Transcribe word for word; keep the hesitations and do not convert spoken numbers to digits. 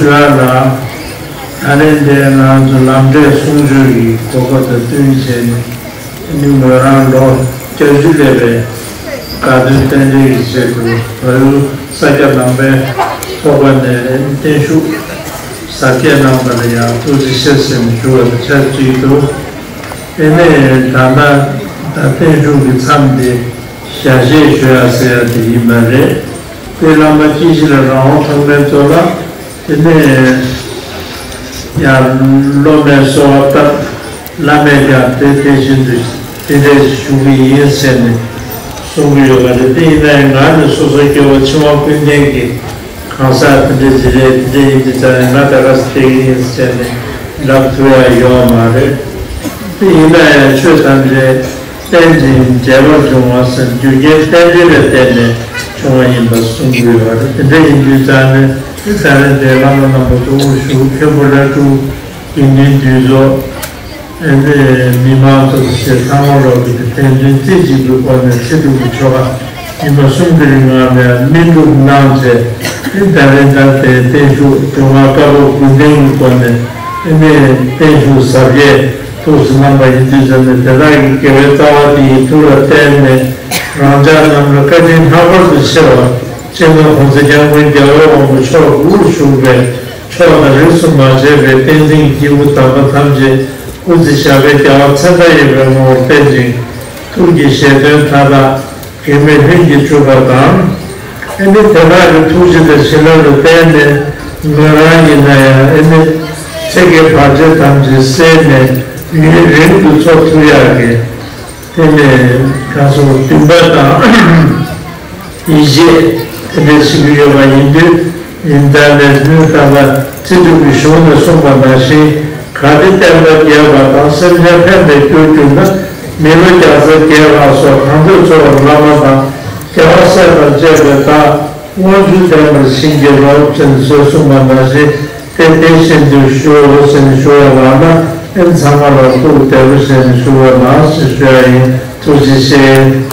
ཞུ་ཡ་ལ། ད་རེས་འདིར་ང་ཚོ་ལམ་འབྲས་གསུང་ཆོས་ཀྱི་གོ་སྐབས་དང་བསྟུན་བྱས་ནས་ནི་ངོས་རང་ལོ་བརྒྱད་ཅུ་སླེབས་པའི་དགའ་སྟོན་རྟེན་འབྲེལ་གྱི་ཆེད་དུ་བལ་ཡུལ་ས་སྐྱ་ནང་པའི་ཚོགས་པ་ནས་བརྟན་བཞུགས་གཟབ་རྒྱས་གནང་པ་ལ་ཡང་ཐུགས་རྗེ་ཆེ་ཟེར་ནས་ཞུ་བ་དང་ཆབས་ཅིག་ཏུ། དེ་ནས་ད་ལྟ་ད་བརྟན་བཞུགས་ཀྱི་མཚམས་དེ་ཞལ་བཞེས་ཞུ་ཡ་ཟེར་ཡ་དེ་ཡིན་པ་རེད། དེ་བླ་མ་སྐྱིད་གཤིས་ལགས་རང་དབང་ཐོགས་མེད་གཙོ་ལགས། དེ་ནས་ཡང་སློབ་མའི་གསོལ་བ་བཏབ། བླ་མས་ཀྱང་དེ་དེ་བཞིན་དུ་དེ་འདྲས་ཞུ་གི་ཡིན་ཟེར་ནས་གསུང་གི་ཡོད་པ་རེད། དེ་ཡིན་ན་ཡང་ང་ནི་སོ་སོ་སྐྱེ་བོ་འཆི་བ་ཀུན་ལྡན་གྱི་གང་ཟག་དེ་འདྲ་ཞིག་རེད། དེ་འདྲ་ཡིན་དུས་ཙང་ང་ད་ག་སེ་བསྡད་ཀྱི་ཡིན་ཟེར་ནས་ལབ་ཐུབ་ཡ་ཡོད་མ་རེད། དེ་ཡིན་ན་ཡང་ཆོས་ཐམས་ཅད་རྟེན་ཅིང་འབྲེལ་པར་འབྱུང་བ་ཟེར་རྒྱུ་རྐྱེན་རྟེན་འབྲེལ་ལ་བརྟེན་ནས་བྱུང་བ་ཡིན་པ་གསུང་གི་ཡོད་རེད། དེ་འདྲ་ཡིན་དུས་ཙང་ནས་དེ་ད་རེས་འདིར་བླ་མ་རྣམ་པ་ཚོ་དབུ་བཞུགས། མཁན་པོ་ལྷ་དྲུག་དགེ་འདུན་འདུས་ཚོགས། ཨེ་འདི་མི་མང་ཚོ་ཞེས་ཚང་མ་ལོག་གི་དེ་ཕན་ཚུན་རྩེ་གཅིག་པའི་སྒོ་ནས་ཚེ་སྒྲུབ་ཀྱི་ཆོ་ག་ཉི་མ་གསུམ་གྱི་རིང་ལ་ནས་སྨིན་སྒྲུབ་གནང་བྱས། ཨེ་ད་རེས་ད་ལྟའི་བརྟན་བཞུགས་སྒྲོལ་མ་དཀར་པོ་དགུ་ལྡན་གྱི་སྒོ་ནས་ཨེ་ནས་བརྟན་བཞུགས་གཟབ་རྒྱས་ཐུགས་སུ་བསྣམས་པ་ཡིན་དུས་ཙམ་ནས། དེ་དག་གི་དགེ་བའི་རྩ་བ་དེ་ཡི་མཐུ་ལ་བརྟེན་ནས་རང་ཅག་རྣམས་ལ་བཀའ་དྲིན་ལྷག་པར་དུ་ཆེ་བ་སྤྱི་ནོར་༸གོང་ས་༸སྐྱབས་མགོན་རྒྱལ་བའི་དབང་པོ་མཆོག་དབུར་བཞུགས་པའི་ཕྱོགས་དང་རིས་སུ་མ་ཆད་པའི་བསྟན་འཛིན་གྱི་སྐྱེས་བུ་དམ་པ་ཐམས་ཅད་སྐུ་ཚེ་ཞབས་པད་བརྒྱ་པ་ཚེ་མཐའ་ཡས་པའི་ངོ་བོར་བརྟན་ཅིང་། ཐུགས་ཀྱི་བཞེད་དོན་མཐའ་དག་གེགས་མེད་ལྷུན་གྱིས་གྲུབ་པ་དང་། ཨེ་ནི་དེ་དག་གི་ཐུགས་རྗེ་དང་བྱིན་རླབས་ལ་བརྟེན་ནས་ང་རང་ཡིན་ན་ཡང་ཨེ་ནི་ཚེ་གེ་བར་ཆད་ཐམས་ཅད་སེལ་ནས་ཡུན་རིང་དུ་འཚོ་ཐུབ་ཡག་གི། དེ་ནས་གང་སོང་འདུན་པ་དང་ཡིད་ཆེས་དེ་འདྲ་བྱེད་ཀྱི་ཡོད་པ་ཡིན་དུས། ཡིན་ད་ལས་ནུས་ད་ལ་ཚེ་སྒྲུབ་ཀྱི་གཞུང་ནས་གསུངས་པ་ནང་བཞིན། གལ་ཏེ་བསྟན་པ་རྒྱས་པ་དང་སེམས་ཅན་ཕན་པའི་རྒྱུར་གྱུར་ན། མི་ལོ་བརྒྱ་རྩ་བརྒྱད་ལ་སོགས་གང་འདོད་འཚོ་བར་བླ་མ་དང་། རྒྱལ་བ་སྲས་དང་བཅས་པའི་བདག་མངོན་སྤྱོད་ལྡན་པར་བྱིན་གྱིས་རློབས་ཟེར་ནས་གསུངས་པ་ནང་བཞིན། དེ་དེ་བཞིན་དུ་ཞུའོ་ཟེར་ནས་ཞུ་བ་ལགས་ན། ཨེ་ཚང་མ་ལ་ཐུགས་བདེ་པོ་ཟེར་ནས་ཞུ་བ་ལགས་ཞེས་ཞུ་ཡ་ཡིན། ཐུགས་རྗེ་ཆེ།